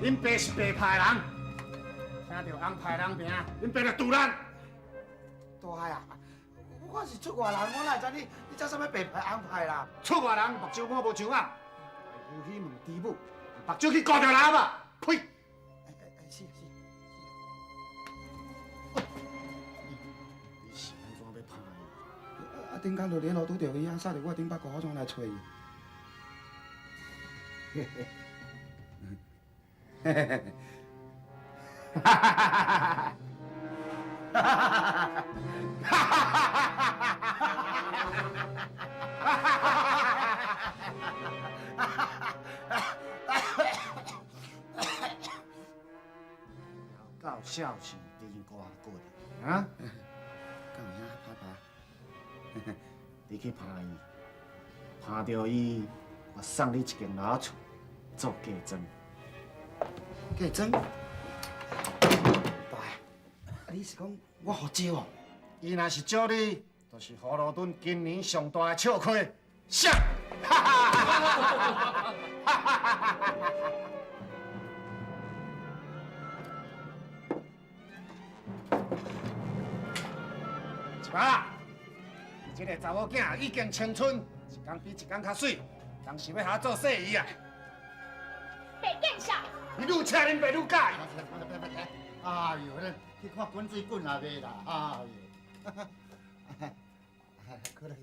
恁爸是白派人，聽著紅派人名，恁爸就拄爛。大漢啊，我是出外人，我哪會知你你走啥物白派紅派啦？出外人目睭毛無像啊，有去問豬母，目睭去顧著人吧？呸！哎哎，是是。你是按怎欲拍伊？啊，頂工就連路拄著伊，啊，殺佇我頂腹褲，我怎來揣伊？嘿嘿，嘿嘿嘿，哈哈哈哈哈哈！哈哈哈哈哈哈！到孝是甜瓜骨啊！敢有影拍拍？你去拍伊，拍著伊，我送你一間老厝做嫁妝。嫁妝？大漢，你是講我予招哦？伊若是招你，就是葫蘆墩今年上大的笑虧。笑！哈哈哈哈哈哈！一百，你這個查某囝已經青春，一工比一工較媠，當時欲予我做細姨啊！白見笑！你愈請恁爸愈佮意。哎呦，你去看滾水滾也袂啦！哎呦，過來是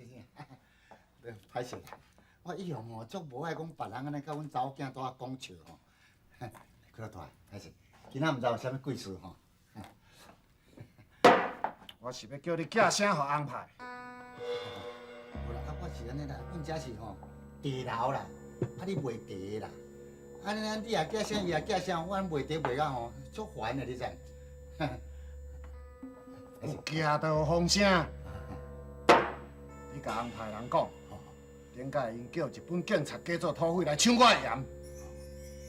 歹勢啦，我一向吼足無愛講別人按呢佮阮查某囝拄仔講笑吼。過來大，歹勢，今仔毋知有啥物貴事吼。我是欲叫你寄聲予紅派。無啦，啊，我是按呢啦，阮遮是吼茶樓啦，啊你賣茶的啦，按呢你也寄聲，伊也寄聲，我賣茶賣甲吼足煩的，你知？有寄就有風聲。你共紅派人講，頂擺𪜶叫日本警察假做土匪來搶我的鹽，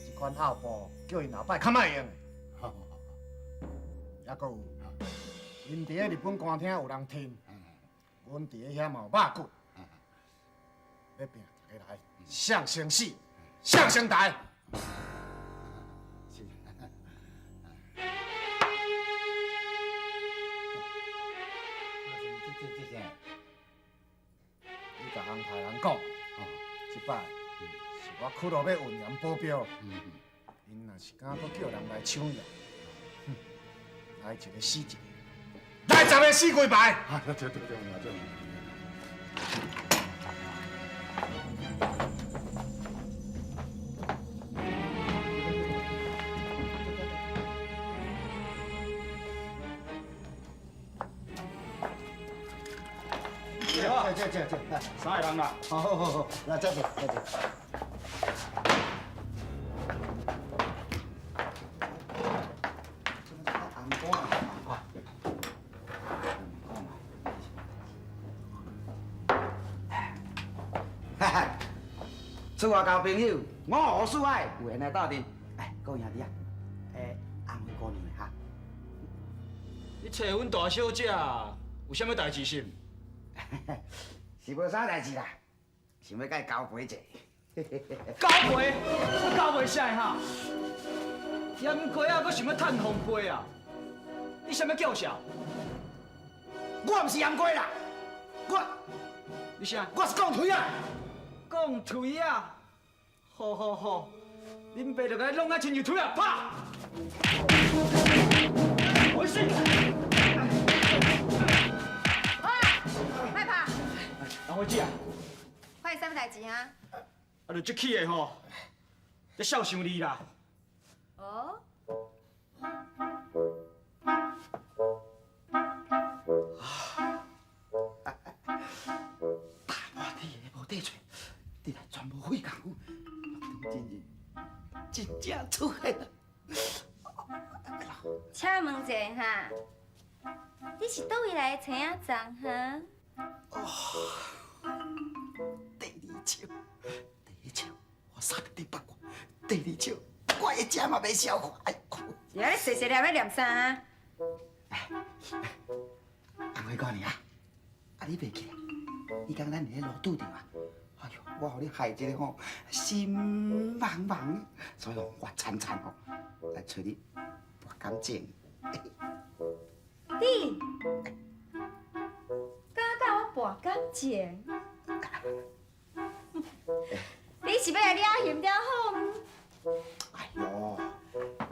這款拗步叫𪜶後擺較莫用。抑閣有，𪜶佇咧日本官廳有人聽，阮佇咧遐嘛有肉骨，欲拚逐家來，誰先死，誰先台。是。這這這啥？你共紅派人講，這擺是我屈落欲運鹽保鏢，𪜶若是敢閣叫人來搶鹽，哼，來一個死一個，來10個死幾排。啊，對對對對，對。這這這，三個人啦。好好好，來這坐這坐。哈哈，出外交朋友，五湖四海有緣來鬥陣。哎，各位兄弟啊，紅花姑娘哈。你揣阮大小姐有啥物代誌是毋？是無啥代誌啦，想欲佮伊交陪者。交陪？你交陪啥哈？鹽雞仔，閣想欲趁風飛啊？你啥物叫囂？我毋是鹽雞啦，我，你啥？我是貢槌仔。貢槌仔？好好好，恁爸就共你弄啊親像槌仔拍。我死！好啦，莫拍。阿花姐啊，發生啥物代誌啊？啊，就這起的吼，咧笑傷你啦。哦。大熱天的無塊揣，你來全無費工夫，目中真人真正出現啦。請問一下哈，你是佗位來的青仔叢哈？哦，第二笑，第一笑，我殺佇腹內；第二笑，我會食嘛袂消化。哎呦！是啊，你細細粒欲念啥啊？紅花姑娘啊，啊你袂記得？彼工咱佇咧路拄著啊，哎呦，我予你害一个吼心茫茫，所以吼我常常吼來揣你搏感情。你敢佮我搏感情？你是欲來掠嫌了好毋？哎喲，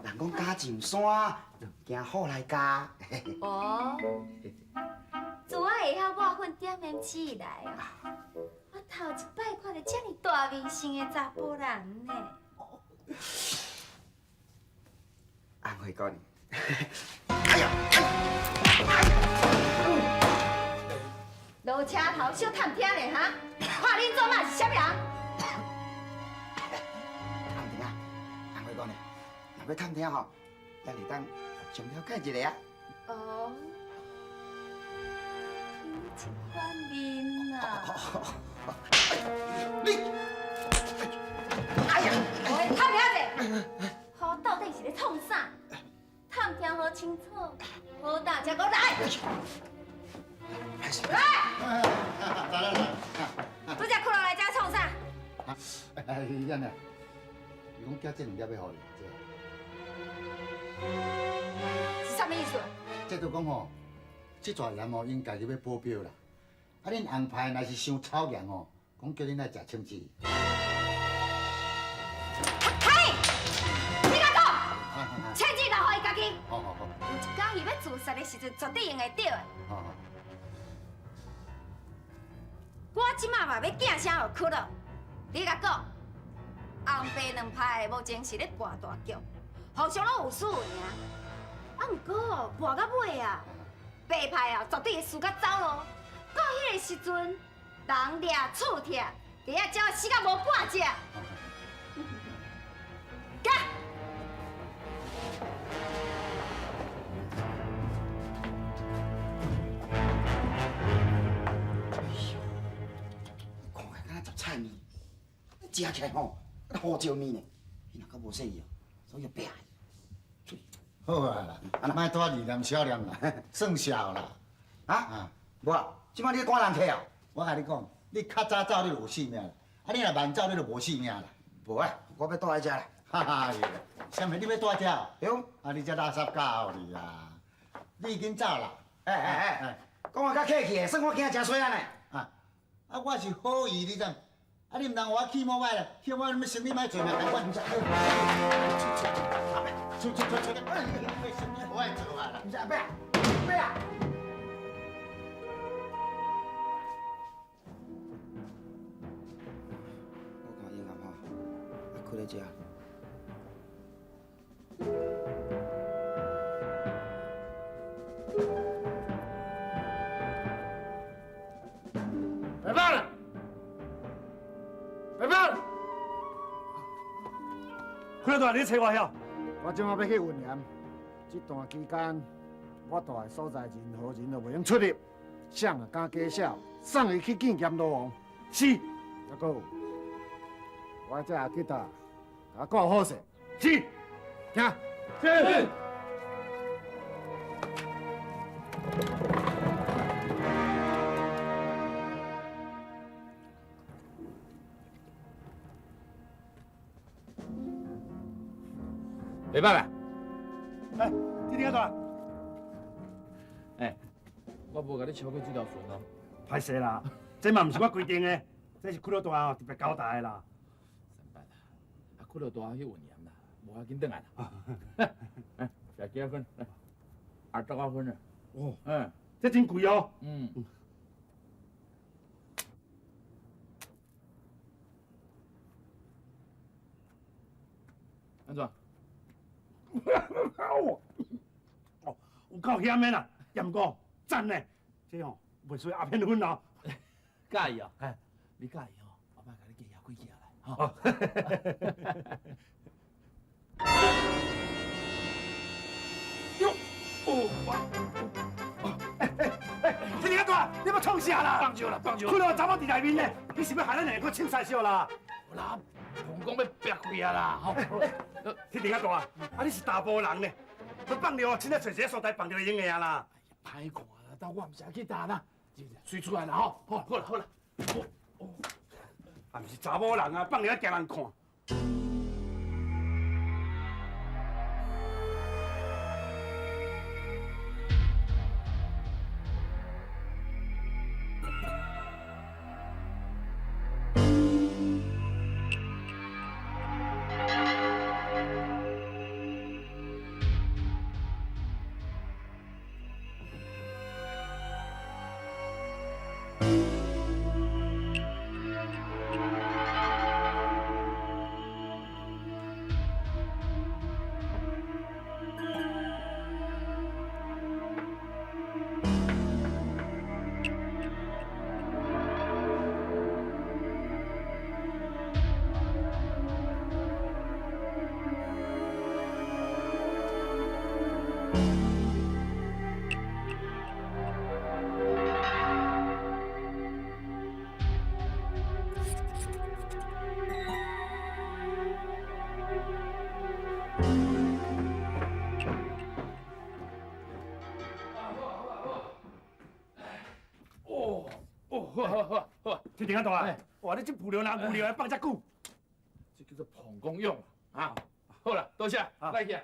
人講敢上山，就毋驚虎來咬。哦，自我會曉抹粉點胭脂以來啊，我頭一擺看著遮爾大面性的查埔人呢。安慧姑娘，落車頭小探聽咧哈，看恁祖媽是啥物人？探聽，安慧姑娘，若欲探聽吼，咱會當互相了解一下啊。哦，聽你這款面啊！你，哎呀！我探聽者，好到底是咧創啥？探聽好清楚，好大才閣來。來，來來來，拄才窟窿來遮創啥？哎，安尼，伊講寄這兩粒欲予你，是啥物意思？這就講吼，這逝鹽哦，𪜶家己欲保鏢啦。啊，恁紅派若是傷草鹽哦，講叫恁愛食清水。嘿，你共講，清水留予伊家己。好好好。有一工伊欲自殺的時陣，絕對用會著的。好好。我這馬嘛欲寄聲予屈咯，你共講，紅白兩派目前是咧搏大局，互相攏有輸有贏。啊，毋過搏到尾啊，白派啊絕對會輸甲走咯。到彼个時陣，人掠厝拆，雞仔鳥死甲無半隻。行。看起來敢若雜菜麵，食起來吼，胡椒麵呢，伊若閣無細意哦，所以就拚伊。好啊啦，莫拖二念小念啦，算數啦。啊？無啊，這擺你咧趕人客哦？我共你講，你較早走你就有性命啦，啊你若慢走你就無性命啦。無啊，我欲蹛佇遮啦。哈哈，啥物？你欲蹛遮？對。啊，你這垃圾教你啊！你已經走啦。哎哎哎，講話較客氣的，算我今仔誠衰安呢。啊，啊，我是好意，你知？啊，你毋通予我氣無歹啦，氣無歹，生意歹做嘛，我毋知。出出出出，生意無愛做啊啦。毋是阿伯啊，伯啊。我看英暗吼，啊，踞咧遮。白胖了，白胖，屈老大，你揣我遐？我這馬欲去雲岩，這段期間我蹛的所在任何人都袂用出入，誰若敢假笑，送伊去見閻羅王。是。啊，閣有，我這阿吉達，共我顧好勢。是。行。是。袂歹啦。哎，這裡大。哎，我無共你超過這條船哦。歹勢啦，這嘛毋是我規定的，這是屈老大特別交代的啦。三伯啦，啊屈老大去運鹽啦，無要緊轉來啦。哎，食幾仔分？來，20仔分啊。哦，嗯，這真貴哦。嗯。按怎？哦，有夠鹹的啦，鹽過讚呢，這吼袂輸鴉片粉哦。佮意哦，哎，你佮意哦，我擺共你加攑幾支來，吼。喲，哦，哎哎哎，這裡大，你欲創啥啦？放尿啦，放尿！看到查某佇內面呢，你是欲害咱兩個凊彩燒啦？無啦，彭公欲憋氣啊啦！吼，鐵定仔大，啊你是查埔人呢，欲放尿，凊彩揣一个所在放尿會用的啊啦。歹看啦，但我毋是去打啦，隨出來啦吼，好，好啦，好啦。啊，毋是查某人啊，放伫遐惊人看。天顶啊大，哇！你这浮流若牛尿还放遮久，这叫做彭公勇啊！好啦，多谢，来去。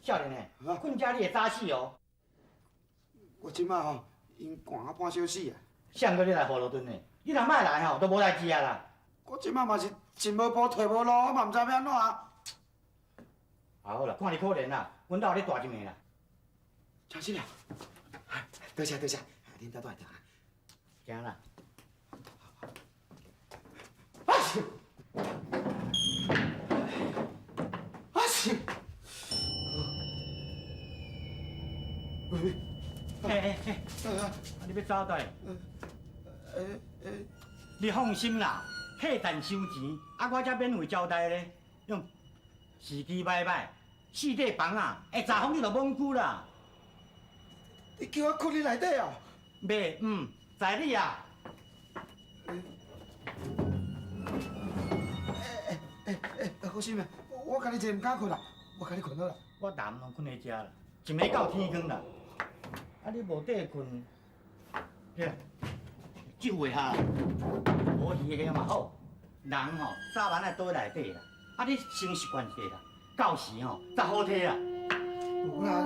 少年的，困遮你会早死哦！我这摆吼，𪜶寒啊半小死啊！谁叫你来葫芦墩的？你若莫来吼，都无代志啊啦！我这摆嘛是进无步退无路，我嘛毋知欲按怎啊！啊好啦，看你可怜啦，阮兜予你蹛一暝啦。真是啊！多谢多谢，恁兜蹛下。行啦。阿是，阿是。欸欸欸！啊，你欲走佗？你放心啦，客等收钱，啊，我才免费招待咧。用时机歹歹，四块房啊，会查封你就罔久啦。你叫我困你内底哦？袂，在你啊。欸，好心的，我家己一个毋敢困啦，我共你困好啦。我逐暗拢困伫遮啦，一暝到天光啦。啊，你无地困，对，救會下。無魚蝦嘛好，人吼早晚愛倒內底啦。啊，你先習慣者啦，到時吼才好體啦。無啦，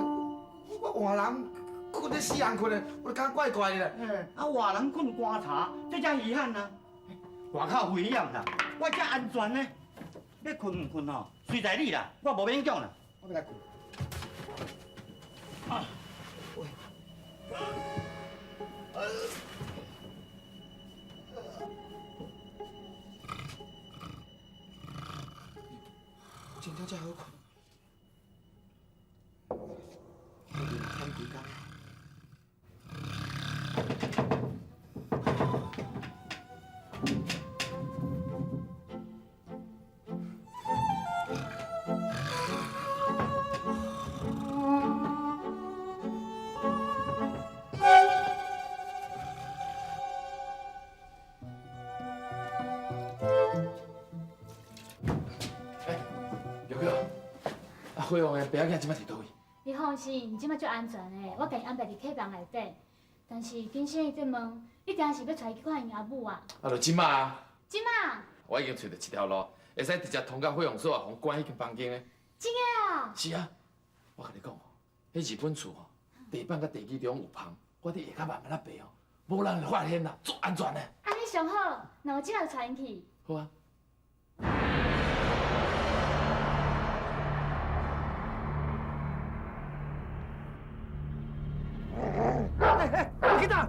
我換人睏咧死人睏的，我就感覺怪怪的啦。啊，換人睏棺柴，這才稀罕啊！外口危險啦，我才安全呢。欲睏毋睏吼，隨在你啦，我無勉強啦。我欲來睏。啊！喂。真正遮好睏。我連幾工。辉煌的爸仔囝這擺佇佗位？你放心，這擺足安全的，我共伊安排佇客房內底。但是金生伊在問，你定是欲帶伊去看𪜶阿母啊？啊，就這擺啊！這擺？我已經揣著一條路，會使直接通到火王所啊，予關彼間房間的。真的啊？是啊，我共你講哦，彼日本厝吼，地板佮地基中有縫，我佇下跤慢慢仔爬哦，無人會發現啦，足安全的。按呢上好，那我這擺就帶𪜶去。好啊。去打！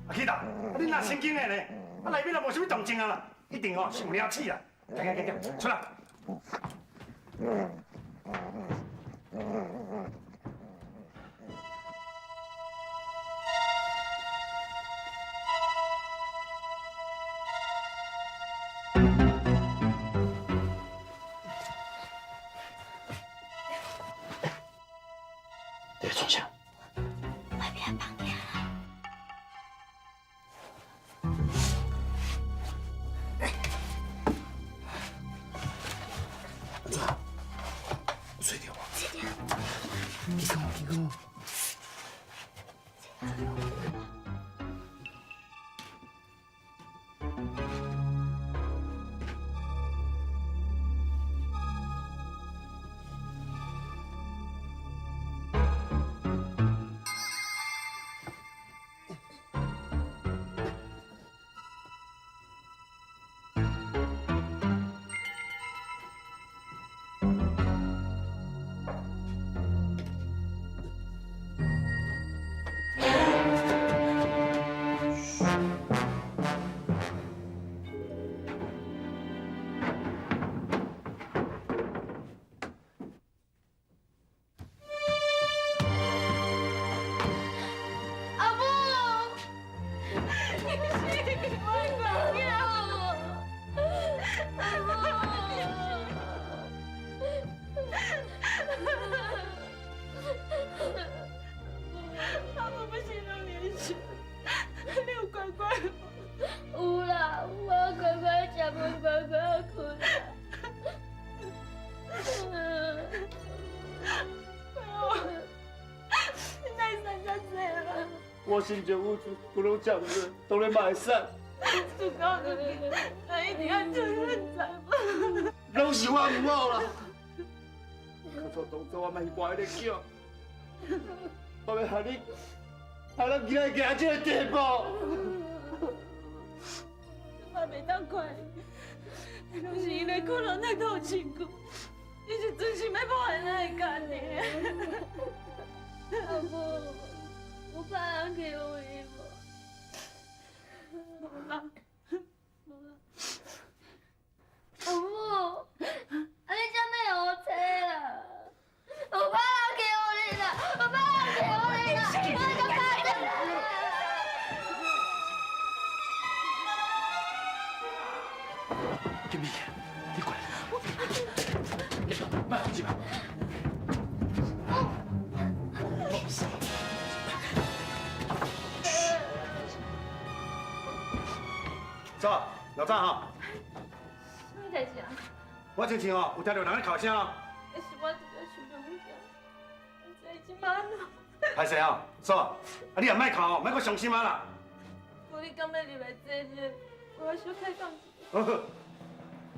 阿去达，啊你若神经的呢？啊内面也无啥物动静啊啦，一定哦是有鸟鼠啦。来来来，出来。你创啥？我欲放假。安怎？有揣著無？揣著。去講，去講。娘我心情有厝，骨拢吃毋落，当然嘛会瘦。输到这里，咱一定要承认知无？拢是我毋好啦。当初当初我莫去跋彼个叫，我欲害你，害咱囡仔行这个地步。我袂当怪你，拢是因为苦劳太透身躯，你是真心欲破坏咱的家庭。阿母，有别人欺负伊无？无啦，无啦。阿母，啊你这么乌青啦？有别人欺负你啦？有别人欺负你啦？我感觉。金美，你过来。慢进来。走，老张哈。什么代志啊？我之前哦，有听到人咧哭声。是我一个想到物件，毋知这马怎。歹势哦，嫂，啊你也莫哭哦，莫阁伤心啊啦。无你敢欲入来坐者，我小开讲一下。好，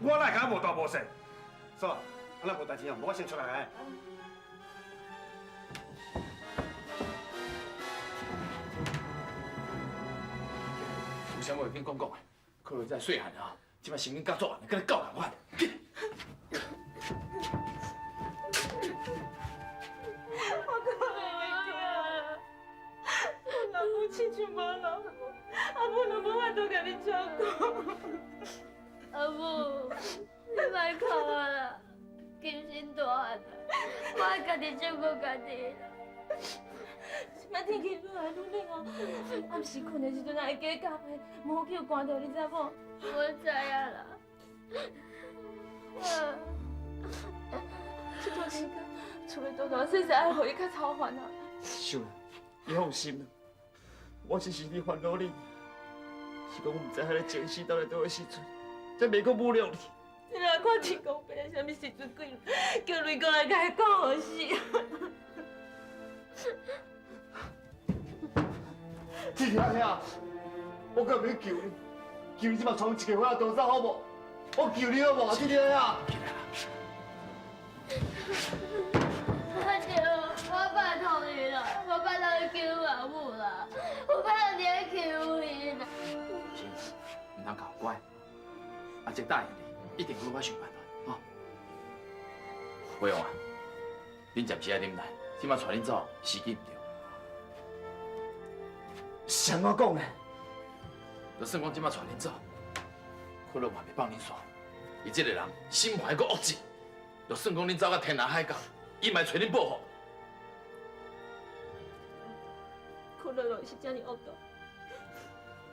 我哪会敢无大无细？嫂，啊咱无代志哦，我先出来。有啥话紧讲讲的，可能这细汉啊，这摆神经甲作案，佮你狗仝款。我可袂记啊！我老母亲像无老母，阿母都无法度共你照顾。阿母，你莫哭啊啦，金星大汉啊，我爱家己照顾家己啦。这摆天气愈来愈冷哦，暗时睏的时阵会加加被，无好去寒著，你知无？我知影啦。这段时间，厝里大大细细爱予伊较操烦啊。秀兰，你放心啦，我只是咧烦恼你，是讲我毋知彼个情势到底佗个时阵，才袂阁侮辱你。你若看天公伯啥物时阵鬼，叫雷公来共伊看予死。志兄兄，我阁欲求你，求你这摆带阮一家伙仔逃走好无？我求你好无，志兄兄。阿舅，我拜托你啦，我拜托你救阿母啦，我拜托你来救伊啦。行，毋通哭，乖。阿叔答应你，一定会我想办法，吼。伟王啊，恁暂时爱忍耐，这摆带恁走时机毋对。是按怎讲呢？就算讲这摆带恁走，可乐嘛袂放恁煞。伊这个人心怀阁恶质，就算讲恁走到天涯海角，伊嘛会揣恁报复。可乐就是这么恶毒，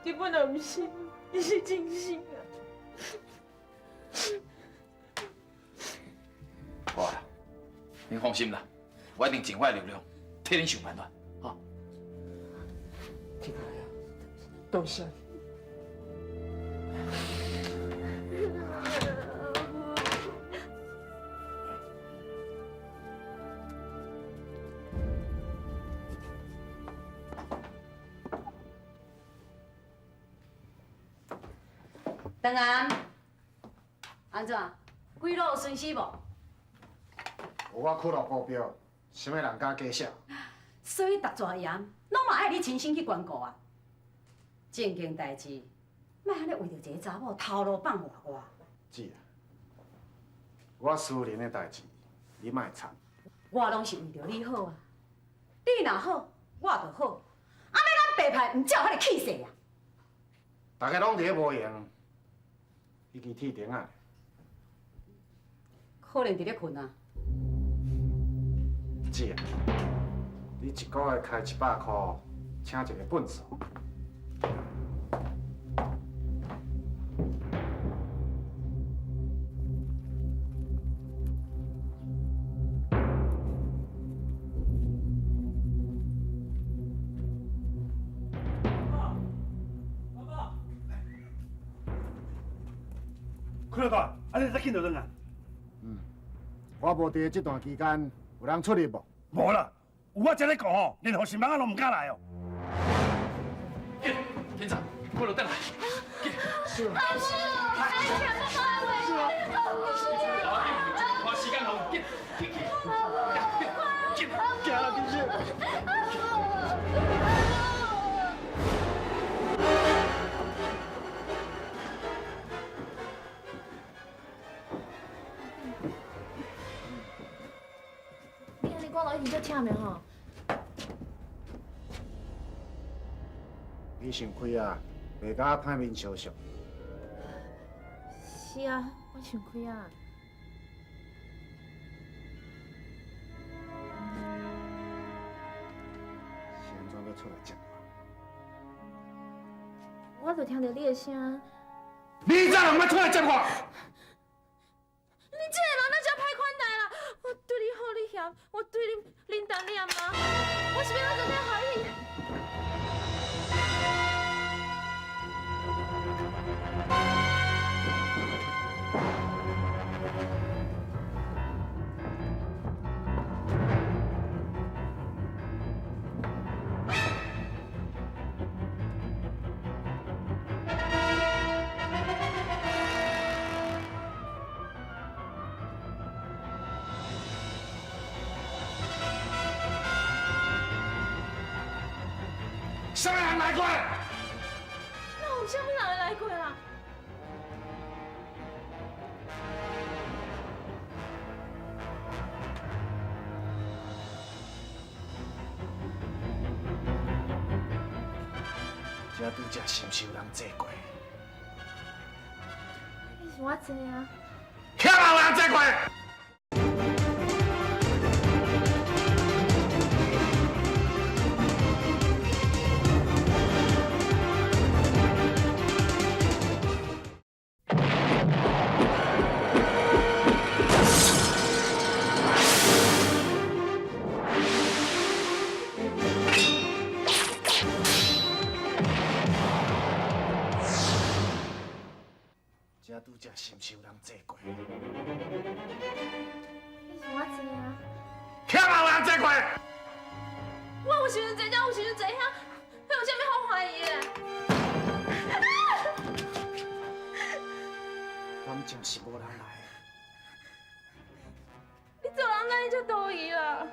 根本就毋是，伊是真心啊。好啦，恁放心啦，我一定尽我的力量，替恁想办法，吼。天啊，多谢你。长安，按怎？鬼路有损失无？有我苦劳保镖，啥物人敢假笑？所以逐撮盐，拢嘛爱你亲身去关顾啊！正经代志，莫按呢为著一个查某头路放活我。姊啊，我私人的代志，你莫掺。我拢是为著你好啊！你若好，我就好。按呢咱白派毋才有彼个气势啊！大家拢伫咧无闲，彼支铁钉仔，可能伫咧睏啊。姊啊，你一个月开100箍，请一个笨手。柯老大，啊你遮紧就转来？嗯，我无伫这段期间，有人出入无？无啦，有我遮咧顾吼，连护士蠓仔拢毋敢来哦。阿母，你全部都爱花时间吼，紧紧紧，紧，行啦，金秀。你按呢赶路一定足忝的吼。你想开啊，袂佮我歹面相相。是啊，我想开啊。是按怎欲出来接我？我就听著你的声。你怎人欲出来接我？你这个人哪遮歹款待啦！我对你好，你嫌；我对你冷淡，你也骂。我是欲按怎才予你？啥人来过？哪有啥物人会来过啦？这拄才是毋是有人坐过？彼是我坐啊。遐嘛有人坐过？这拄才是毋是有人坐过？彼是我坐啊。遐嘛有人坐过？我有时阵坐遮，有时阵坐遐，彼有啥物好怀疑的？敢真是无人来？你做人哪会遮多疑啦？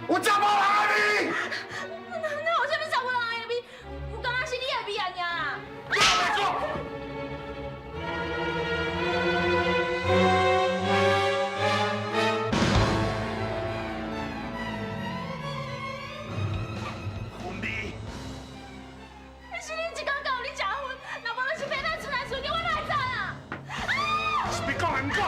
有查某人的味。哪有啥物查某人的味？有敢若是你的味尔尔。我袂讲。昏迷。是你一工到你食薰，若无就是爬咱厝来厝去，我哪会知啊？是欲讲还毋讲？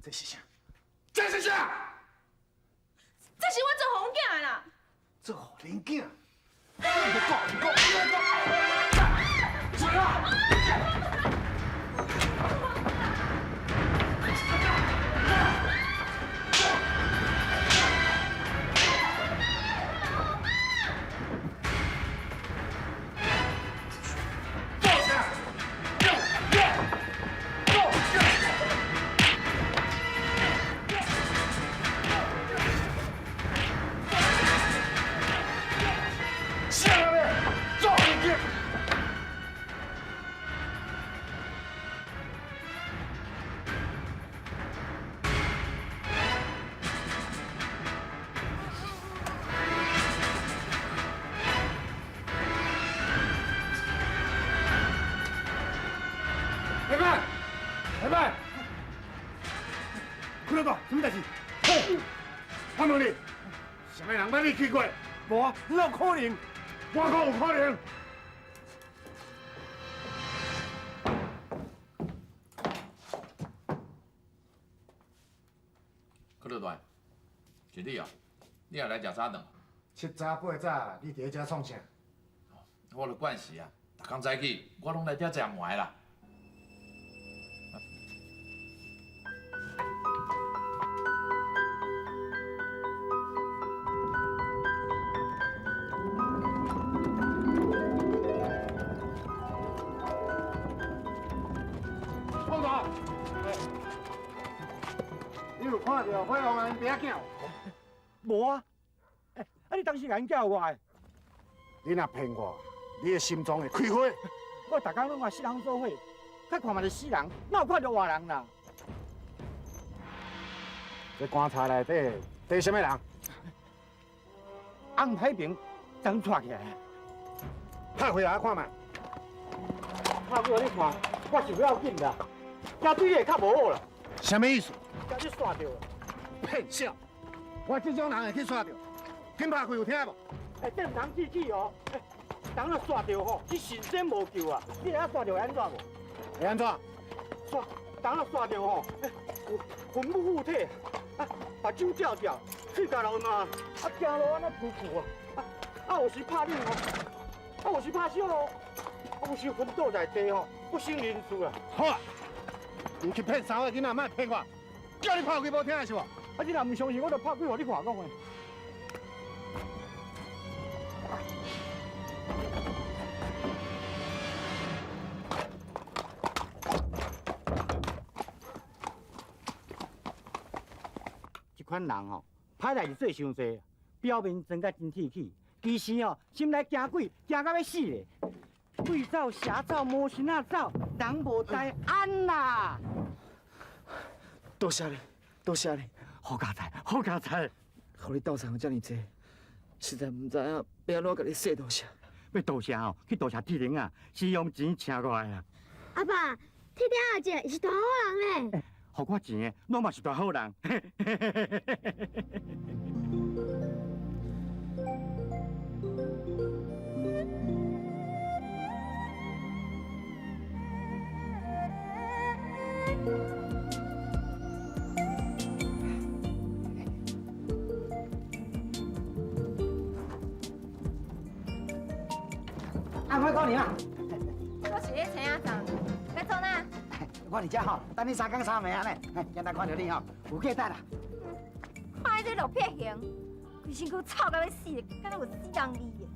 这是啥？这是啥？这是我做予阮囝的啦。做予恁囝？你欲讲，你讲，你讲。出来！老板，老板，柯老大，什么代志？嘿，我问你，啥物人捌你去过？无啊，哪有可能？我讲有可能。柯老大，是你哦，你也来食早顿？七早八早，你伫咧遮创啥？我著惯势啊，逐工早起我拢来遮食糜啦。看著火王啊，𪜶爸仔囝？无啊！欸，啊你当时共𪜶叫我的？你若骗我，你的心脏会开花。我逐工拢共死人做伙，较看嘛是死人，哪有看著活人啦？这棺材内底缀啥物人？红牌兵怎带起来？拍开来看觅。拍开你看，我是不要紧啦，惊对你会较无好啦。啥物意思？惊你煞著。骗笑！我这种人会去煞著？紧拍开有听无？欸，这毋通记起哦。欸，人若煞著吼，是神仙无救啊！你知影煞著会按怎无？会按怎？煞，人若煞著吼，欸，魂不附体，啊，目睭吊吊，喙角流涎，啊，行路按呢噗噗啊，啊，有时拍冷哦，啊，有时拍烧哦，啊，有时昏倒在地吼，不省人事啊。好啊，你去骗三个囡仔，莫骗我，叫你拍开无听是无？啊，你若毋相信，我就拍开予你看讲的。这款人吼，歹代志做伤济，表面装甲真铁齿，其实哦，心内惊鬼，惊到欲死咧。鬼走、邪走、魔神仔走，人无大安啦。多谢你，多谢你，好佳哉，好佳哉，予你斗相遮尔济，实在毋知影欲按怎共你说多谢。欲多谢哦，去多谢铁玲啊，是用钱请过来啊。阿爸，铁玲阿姐是大好人咧。予我钱的，拢嘛是大好人。阿花姑娘啊，我是咧青仔站，欲创哪？我伫遮吼，等你三工三暝啊呢。今日看著你吼，有价值啦。看彼这落魄形，规身躯臭甲欲死，敢若有死人味的。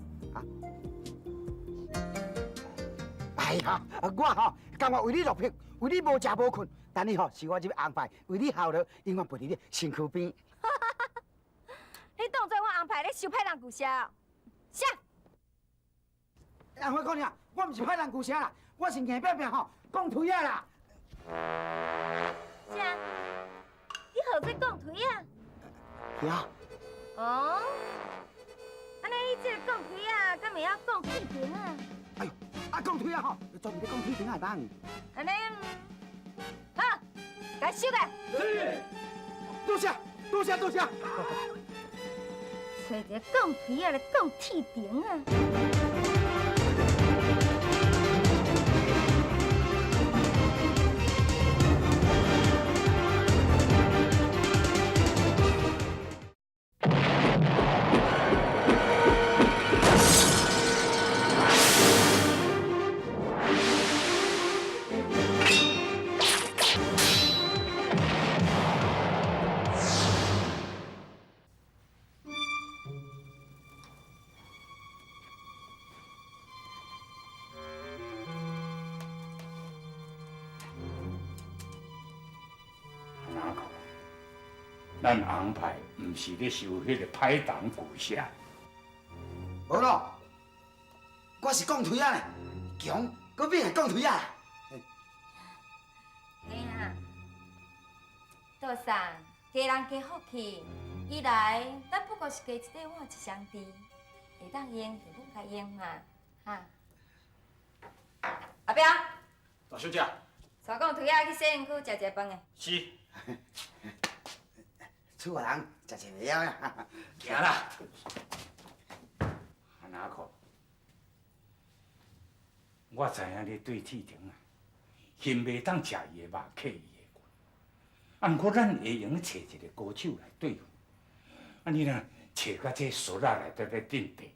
哎呀，我吼甘愿为你落魄，为你无食无睏，但你吼是我这个红牌，为你效劳，永远陪伫你身躯边。你当做我红牌咧收歹人旧社？啥？阿花姑娘，我毋是歹人旧社啦，我是硬拼拼吼讲推仔啦。啥？你号做讲推仔？对啊。哦，按呢你这个讲推仔，敢会晓讲铁钉啊？哎呦，啊讲推仔吼，专门咧讲铁钉会当。按呢，好，共收起来。多谢，多谢，多谢。找一个讲推仔来讲铁钉啊！咱红牌毋是咧收彼个歹人旧社。无咯，我是讲推仔呢，强，阁变会讲推仔。嘿啊，道送家人加福气，伊来，咱不过是加一块碗一双箸，会当用就拢共用嘛，哈。阿彪，大小姐。带讲推仔去洗身躯食食饭的。是。厝内人食一袂晓呀。行啦。阿哪可？我知影你对铁钉啊，恨袂当食伊的肉，乞伊的骨。啊，毋过咱会用找一个高手来对付。啊，你若找到这术仔来伫咧镇地。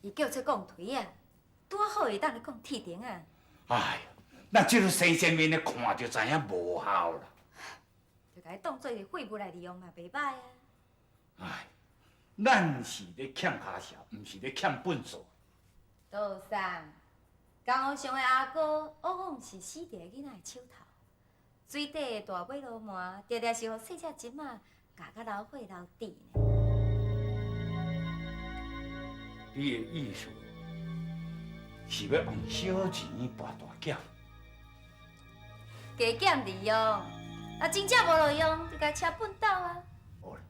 伊叫做讲推仔，拄好会当咧讲铁钉啊。哎呦，咱这个生前面的看就知影无效啦。就共伊当做废物来利用嘛，袂歹啊。哎，咱是咧欠跤数，毋是咧欠笨手。道送，江湖上的阿哥往往是死伫囡仔的手头，水底的大尾鱸鳗，定定是予细只针仔咬甲流血流滴呢。你的意思是欲用小钱博大减？加减利用，啊，真正无路用，就共车畚斗啊。好啦，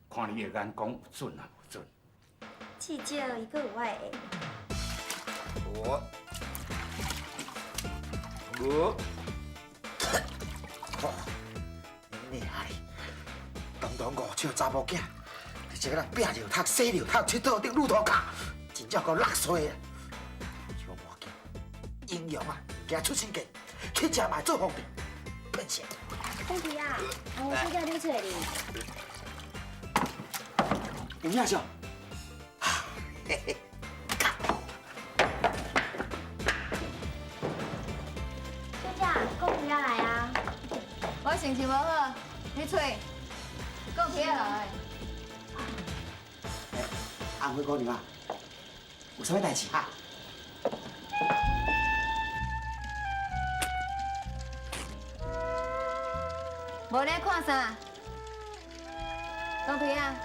看你的眼光有准抑无准。至少伊阁有我的。我，我，你啊哩，堂堂五尺查某囝，你这个人拼尿读、洗尿读、佚佗顶路途卡，真正够落衰的。像无要紧，英雄啊，惊出身价，去食嘛做皇帝，骗谁？凤皮啊，我睡觉你找你。有影相？嘿嘿。小姐，讲皮仔来啊！我心情无好，你吹，讲皮仔来。红花姑娘啊，有啥物代志哈？无咧看啥？讲皮仔，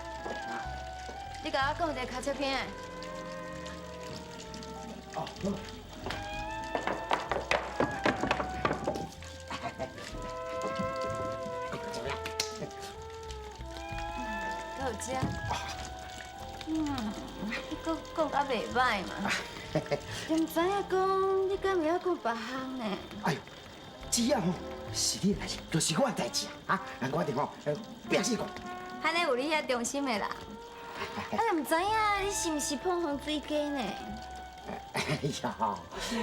你共我讲一个卡车片。哦，好。阁有食？你阁讲甲袂䆀嘛？毋知影讲你敢会晓讲别项呢？哎呦，只要吼是你的代志，就是我的代志啊！啊，我一定吼拼死讲。按呢有你遐忠心的人，啊，毋知影你是毋是碰风水鸡呢？哎呀，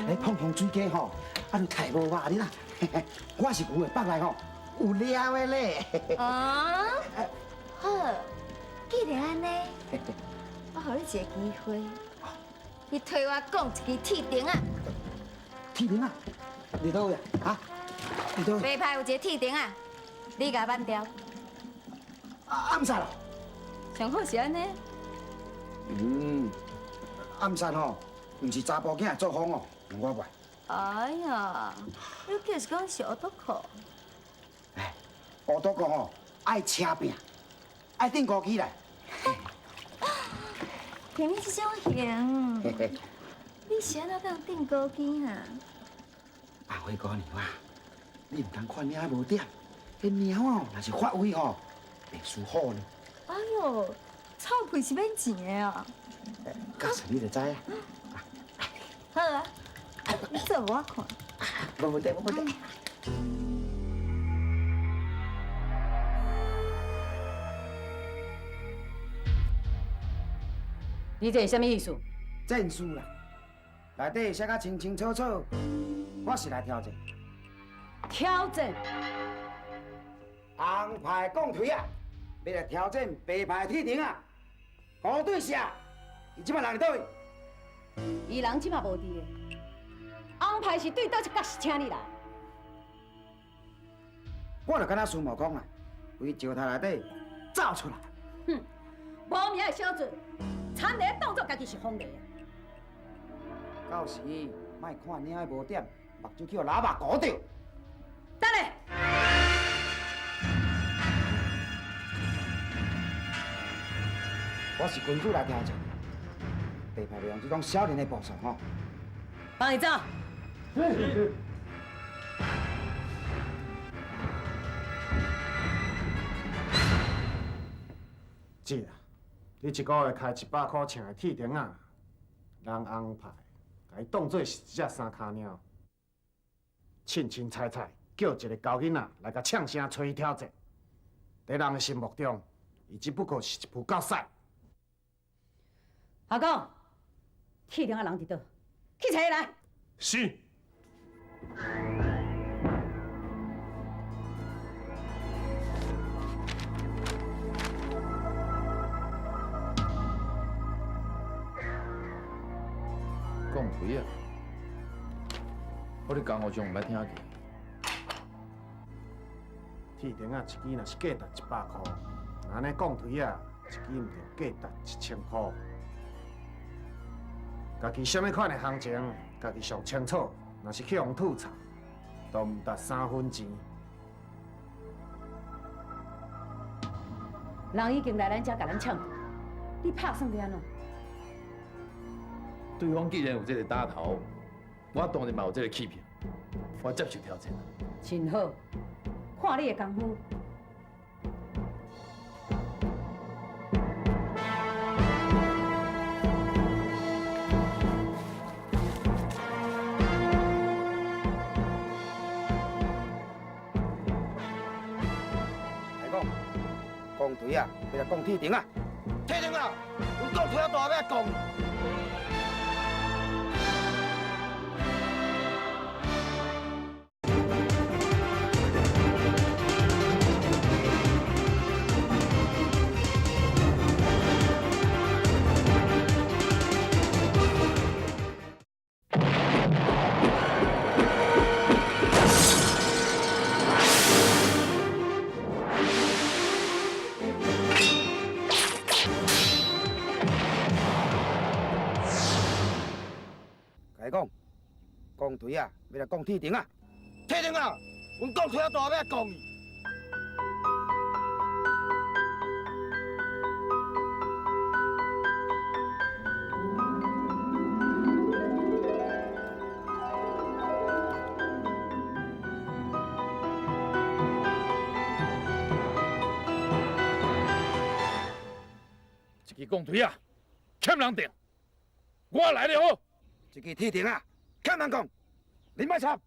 你碰风水鸡吼，啊，就太无肉你啦！我是牛的腹内吼有料的咧。啊，好，既然按呢，我予你一个机会，你替我讲一支铁钉仔。铁钉仔？伫佗位啊？啊？伫佗位？白派有一个铁钉仔，你共挽掉。暗杀咯？上好是按呢。暗杀吼，毋是查埔囝的作风哦，我袂。哎呀，你就是讲是乌毒裤。哎，乌毒裤吼，爱车拼，爱钉高机来。凭你这种型，你是按怎当钉高机啊？阿辉姑娘啊，你毋通看猫无点，彼猫哦，若是发威吼，袂输虎呢。哎哟，臭屁是免钱的啊！到时你就知啊。好啊，你做予我看。无问题，无问题。你这是啥物意思？战书啦，内底写甲清清楚楚，我是来挑战。挑战？红牌讲腿啊，欲来挑战白牌铁钉啊！高对下，伊这摆人伫佗位？伊人这摆无伫的。红牌是对佗一角请你来？我就敢若孙悟空啦，规石头内底走出来。哼，无名的小子，田螺当作家己是风螺啊！到时莫看领的无点，目睭去予喇叭糊著。等下，我是军主来挑战，白牌袂用这种少年的步数吼。放伊走。是。姐啊，你一个月开100箍请的铁钉仔，人红牌，共伊当做是一只三跤猫，凊凊彩彩叫一个猴囡仔来共呛声揣伊挑战，伫人的心目中，伊只不过是一副狗屎。阿公，铁钉仔人伫佗？去揣伊来。是。讲腿啊！我咧江湖上毋捌听过。铁钉仔一支若是价值100箍，按呢讲腿仔一支毋著价值1000箍。家己啥物款的行情，家己上清楚。若是去予人吐槽，都毋值三分钱。人已经來咱遮共咱嗆，你拍算欲按怎？對方既然有這个膽頭，我當然嘛有這个氣魄，我接受挑戰。真好，看你的功夫。來講，講對啊，欲來講鐵定啊，鐵定啊，阮講腿仔大欲來講。來講，講對啊，欲來講鐵定啊，鐵定啊，阮講腿仔大欲來講。一支鋼錘仔，欠人定，我來就好。一支鐵釘仔，欠人講，你莫插。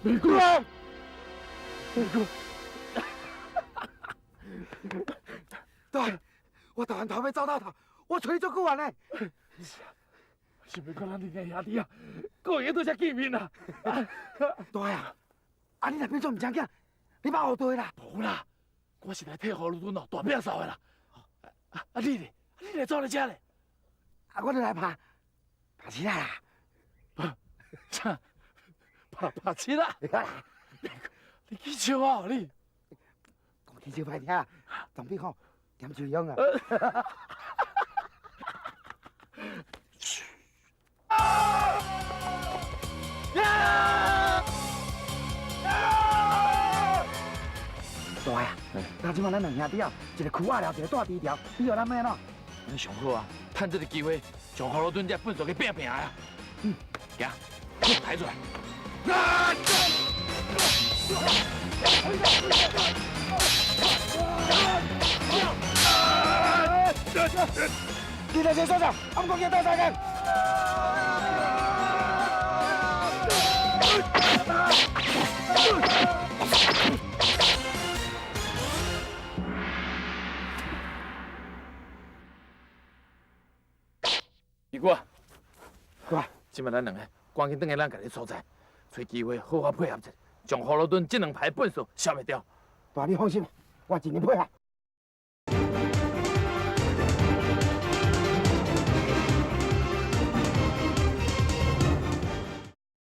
美國，美國，對，我突然頭尾走到頭，我揣你足久啊呢。想欲講咱兩个兄弟啊，閣會拄才見面啊！大啊，啊你若變做毋知影，你捌糊塗啦？無啦，我是來替葫蘆墩哦大摒掃的啦。啊你咧？你來做咧遮咧？啊，我就來拍拍起來啦！拍啥？拍拍七啦！你起笑啊你？講起笑歹聽，總比吼鹹水樣啊！大啊！那這擺咱兩兄弟啊，一個蛆仔寮，一個大豬條，以後咱欲按怎？按呢上好啊，趁這个機會，將葫蘆墩這糞掃去拚拚的啊！嗯，行，抬出來。你來先所長，俺們講叫倒相共。二哥，哥，這擺咱兩个趕緊轉去咱家己所在，揣機會好好配合一下，將葫蘆墩這兩排糞掃消滅掉。大，你放心，我盡力配合。